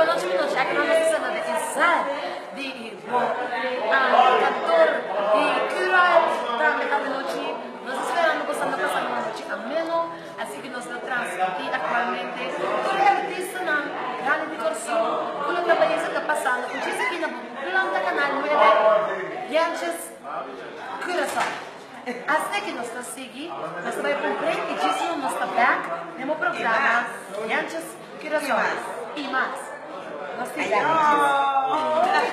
Bon nochi mi nochi aki nos ta senta den e sal di bo kantor di Curoil tambe awenochi nos ta sperando ku esnan ta pasando un anochi ameno asi ku nos ta transmiti aktualmente tur e artistanan grandi di Kòrsou ku lo ta bai esei ta pasando ku djis aki na bo planta kanal nuebe Yanches Curaçao. Asina ki nos ta sigui, nos ta bai pa un break y djis nos ta back den bo programa Yanches Curaçao y mas. Nos tin back djis.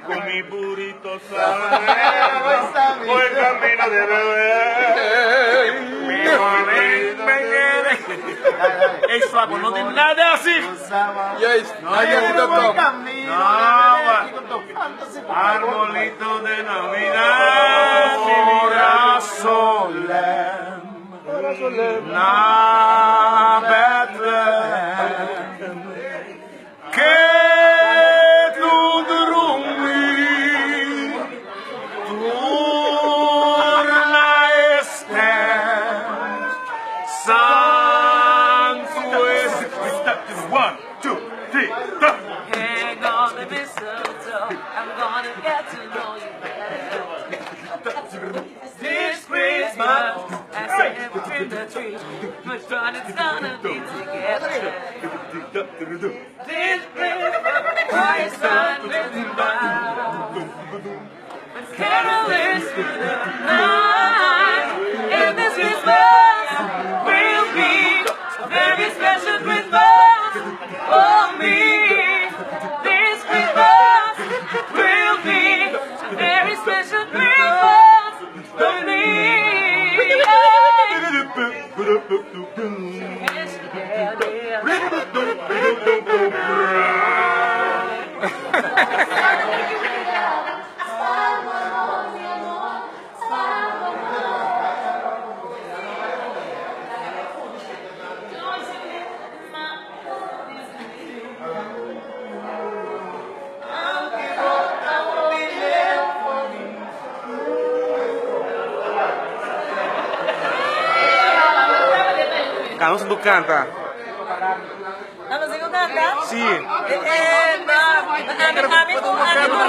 Cu mi burito Voy camino de beber Mi me quiere Ey flaco, no tin nada así Juist, nadiasí.com. Arbolito de Navidad Mi vida solem Na Bethlehem Ketu drumi tur na e stem Santu es One, two, three, go! Hang on the mistletoe, I'm gonna get to know you better. This Christmas, as I in the tree, much fun it's gonna be together. This Christmas, my son is down. But carolers through the night, and this Christmas will be a very special Christmas for me. This Christmas will be a very special Christmas for me. Cano sin canta. Cano sin canta? Si. Eh, no. Ami, ami, ami ku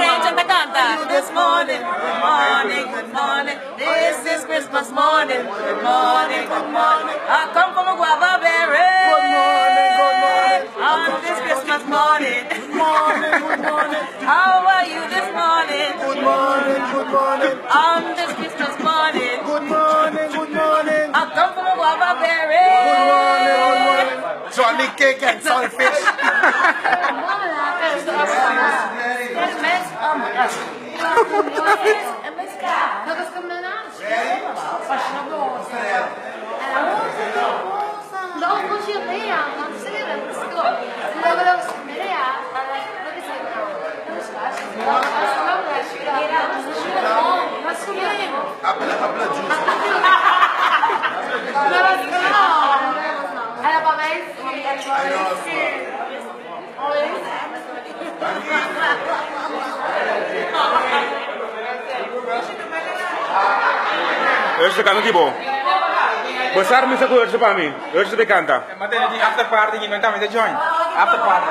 Ranger ta canta. This morning, good morning, good morning. This is Christmas morning. Good morning, good morning. I come from a guava berry. Good morning, good morning. On this Christmas morning. Good morning, good morning. How are you this morning? Good morning, good morning. On this Christmas morning. Good morning, good morning. I come from a guava berry. Good morning, good morning. Johnny cake and saltfish. Habla, habla juice. Eerste canta tipo. Bo sa misa cu eerste pa mi. Eerste te canta. Ma tene di after party, no tambe te join. After party.